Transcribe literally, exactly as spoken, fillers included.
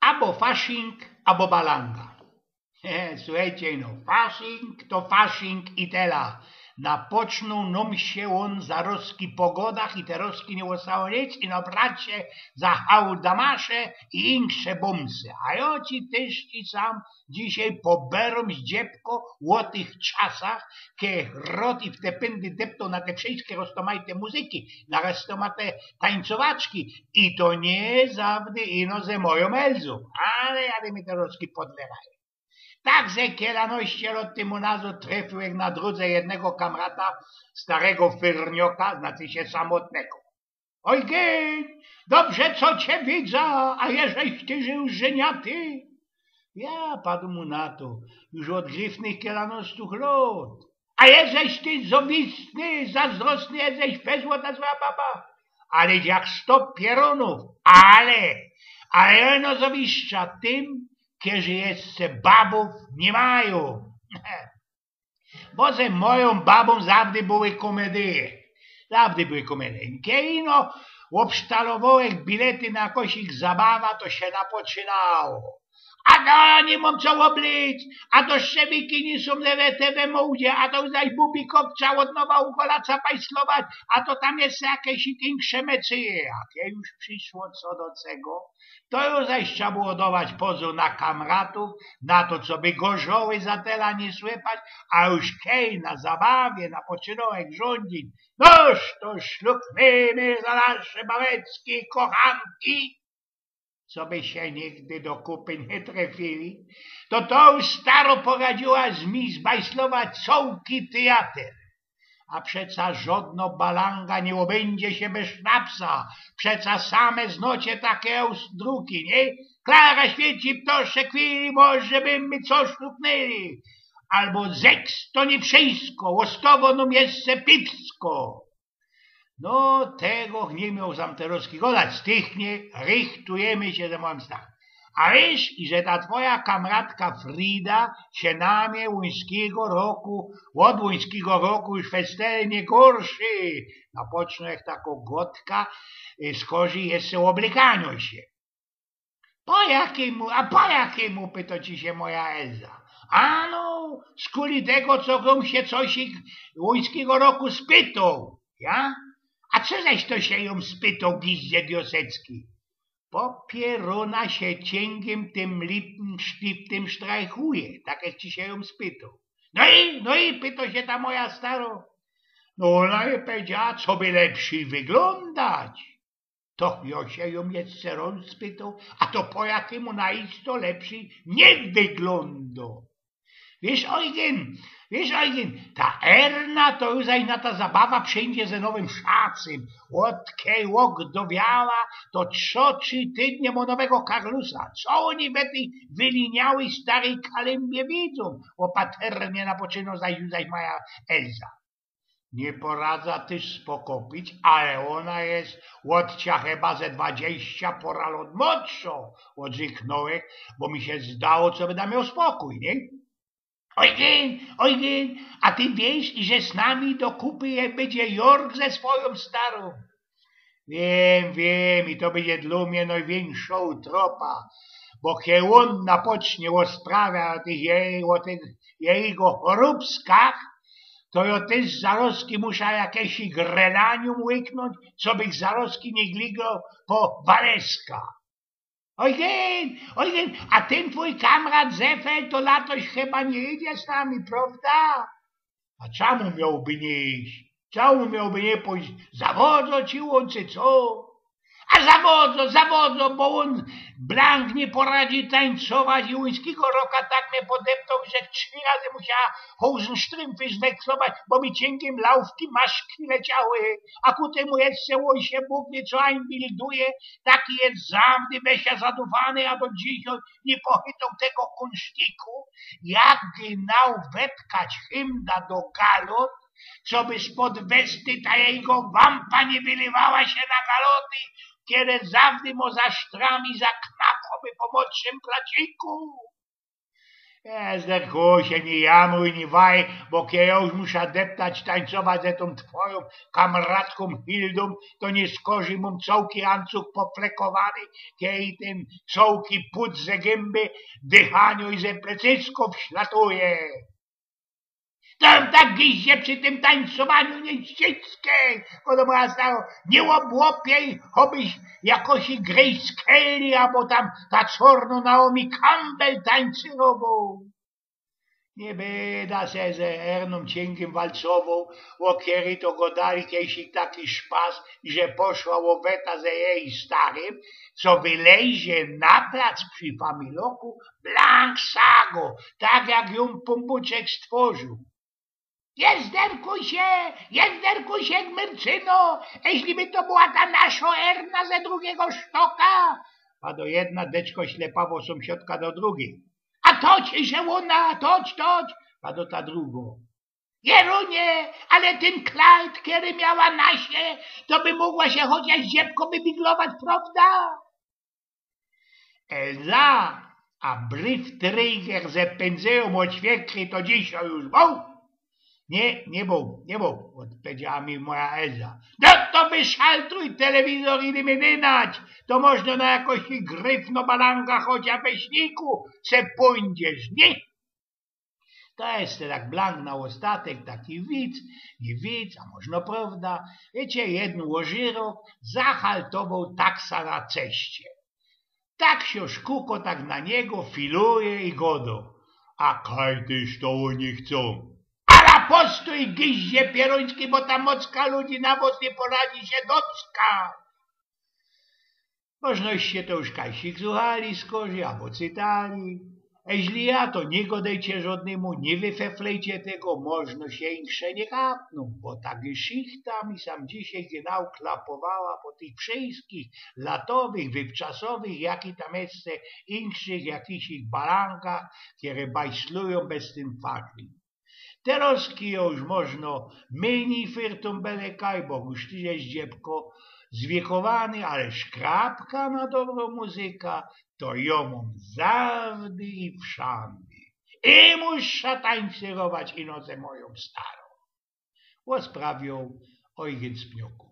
Abo faszing, abo balanga. He, suchejcie, no, faszing to faszing i tela. Napocznōł nōm sie ôn zarozki po godach i terozki niy ôstało nic, ino brać sie za hałdamasze i insze bōmsy. A jo ci tyż ci sam dzisiej poberōm zdziebko ô tych czasach, kej rot i w te pyndy deptōł na te wszyjske roztomajte muzyki, na roztomajte tańcowaczki i to niy zawdy ino ze mojōm Elzōm, ale jady mi terozki podlewaje. Tak że kielanoście lot tymu nazŏd trefiyłech na drōdze jednego kamrata, starego fyrnioka, znaczy sie samotnego. „Ojgyn, dobrze, co cie widza, a jeżeś ty już żyniaty?” „Ja”, padōm mu na to, „już ôd gryfnych kielanostōw lot.” „A jeżeś ty zowistny, zazdrosny jeżeś we złota zła baba.” „Ale jak sto pierōnōw, ale, ale jeno zowiszcza tym, kerzy jeszcze babōw niy majōm.” Bo ze mojōm babōm zawdy były kōmedyje. Zawdy były kōmedyje. Kej ino ôbsztalowołech bilety na jakosik zabawa, to sie napoczynało: „A to niy mōm co ôblec, a to szczebiki niy sōm lewete we mōdzie, a to zaś bubi kopca ôd nowa u golaca pajslować, a to tam jeszcze jakeś insze mecyje.” A kej już prziszło co do czego, to już zaś trza było dować pozōr na kamratōw, na to, coby gorzoły za tela niy słepać, a już kej na zabawie napoczynołech rziōndzić, noż to szluknymy za nasze babeczki, kochanki, coby sie nigdy do kupy niy trefiyli, to to już staro poradziyła mi zbajslować cołki tyjater. A przeca żodno balanga niy ôbyndzie sie bez sznapsa. Przeca same znocie take druki, niy? „Klara świyci, ptosze kwili, może by my co szluknyli.” Abo „Zeks to niy wszysko, ôstało nōm jeszcze piwsko.” No, tego niy mioł sam terozki godać, stychnie, rychtujymy sie ze mojōm starym. A wiysz, iże ta twoja kamratka Frida sie na mie łuńskigo roku, ôd łuńskigo roku już festelnie gorszy. Napoczynołech tako godka, y, skorzij jeszcze ôblykaniŏ sie. „Po jakimu, a po jakimu?” pytŏ ci sie moja Elza. „Ano, skuli tego, co żech sie cosik łuńskigo roku spytoł.” „Ja? A co żeś to sie jōm spytoł, giździe diosecki?” „Po pierōna sie ciyngiym tym lipnym sztyftym sztrajchuje, tak żech ci sie jōm spytoł.” „No i, no i?” pytŏ sie ta moja starŏ. „No, ôna mi pedziała, coby lepszyj wyglōndać.” To jŏ sie jōm jeszcze rozpytoł, a to po jakimu ôna isto lepszyj niy wyglōndŏ. Wiysz, Ojgyn, wiysz, Ojgyn, ta Erna to już zaś na ta zabawa przijdzie ze nowym szacym. Ôdkej ôgdowiała, to co trzi tydnie mŏ nowego karlusa. Co ôni we tyj wyliniałyj staryj kalymbie widzōm? Ôpatrnie napoczynŏ zaś, zaś moja Elza. Niy poradzã tyż spokopić, ale ôna je ôd cia chyba ze dwadziścia pora lot młodszŏ. Ôdrzyknōłech, bo mi sie zdało, co byda mioł spokōj, niy? Ojgyn, Ojgyn, a ty wiysz, iże z nami do kupy je, bydzie Jorg ze swojōm starōm. Wiym, wiym, i to bydzie dlō mie nojwiynkszŏ utropa, bo kej ôn napocznie ôsprawiać ô tych jej, ô tych jego chorōbskach, to jŏ tyż zarozki musza jakeś grenanium łyknōńć, cobych zarozki niy gligoł po waleska. Ojgyn, Ojgyn, a tyn twōj kamrat Zefel to latoś chyba niy idzie z nami, prŏwda? A czamu miołby niy iś? Czamu miołby niy pōjś? Zawodzŏ ci ôn, czy co? A zawodzŏ, zawodzŏ, bo ôn blank niy poradzi tańcować i łuńskigo roka tak mie podeptoł, że trzi razy musiała hołzynsztrympy zwekslować, bo mi ciyngiym laufki maszki leciały. A ku tymu jeszcze ôn sie Bōg wiy co ajnbilduje, taki je zawdy we sia zadufany, a do dzisiŏj niy pochytoł tego kōnsztiku, jak genau wetkać hymda do galot, coby spod westy ta jego wampa niy wylywała sie na galoty, kere zawdy mŏ za sztram i za knap, choćby po młodszym placiku. Jezderkusie, niy jamuj, niy waj, bo kej jŏ już musza deptać tańcować ze tōm twojōm kamratkōm Hildōm, to niy skorzij mōm cołki ancug poflekowany, kej tyn cołki pōd ze gymby, dychaniŏ i ze plecysko wślatuje. To tak giździe przi tym tańcowaniu niy ściskej, bo to moja starość, niy ôbłopiej, chobyś jakoś Grace Kelly abo tam ta czornŏ Naomi Campbell tańcowoł. Niy byda se ze Ernōm Ciyngiym walcowoł, ô kerej to gŏdali kejsik taki szpas, że poszła ôbeta ze jeji starym, co wylejzie na plac przi familoku blank sago, tak jak jōm Pōnbōczek stworzōł. Jezderkusie, Jezderkusie, gmyrcyno, jeźli by to była ta naszŏ Erna ze drugigo sztoka. A do jedna deczko ślepawo sōmsiadka do drugij. A toć, że ôna, toć, toć. A do ta drugo. Jerunie, ale tyn klajd, kery miała na sie, to by mogła sie chociŏż dziebko wybiglować, prŏwda? Elza, a briefträger ze pynzyjōm ôd świekry to dzisiej już bōł? Niy, niy bōł, niy bōł, ôdpowiedziała mi moja Elza. No to wyszaltruj telewizor i dymy nynać, to możno na jakoś gryfno balanga chociŏż we śniku se pōńdziesz, niy? To jeszcze tak blank na ôstatek, taki wic, niy wic, a możno prŏwda. Wiycie, jedyn ôżyrok zahaltowoł taksa na ceście. Tak sie szkuko tak na niego filuje i gŏdŏ: A kaj tyż to ôni chcōm? Ala postōj, giździe pierōński, bo ta mocka ludzi na wŏs niy poradzi sie dockać. Możno żeście to już kajsik słuchali, skorzij, abo czytali. Jeźli ja, to niy gŏdejcie żŏdnymu, niy wyfeflejcie tego, możno sie insze niy kapnōm, bo ta geszichta mi sam dzisiej genau klapowała po tych wszyskich latowych, wywczasowych, jak i tam jeszcze inkszych jakichś balangach, kere bajslujōm bez tyn faktu. Terŏzki już możno mynij fyrtōm bele kaj, bo już ty żeś, dziebko, zwiekowany, ale szkrabka na dobrŏ muzyka to jŏ mōm zawdy i wszandy. I musza tańcyrować ino ze mojōm starōm. Ôsprawiōł Ojgyn z Pnioku.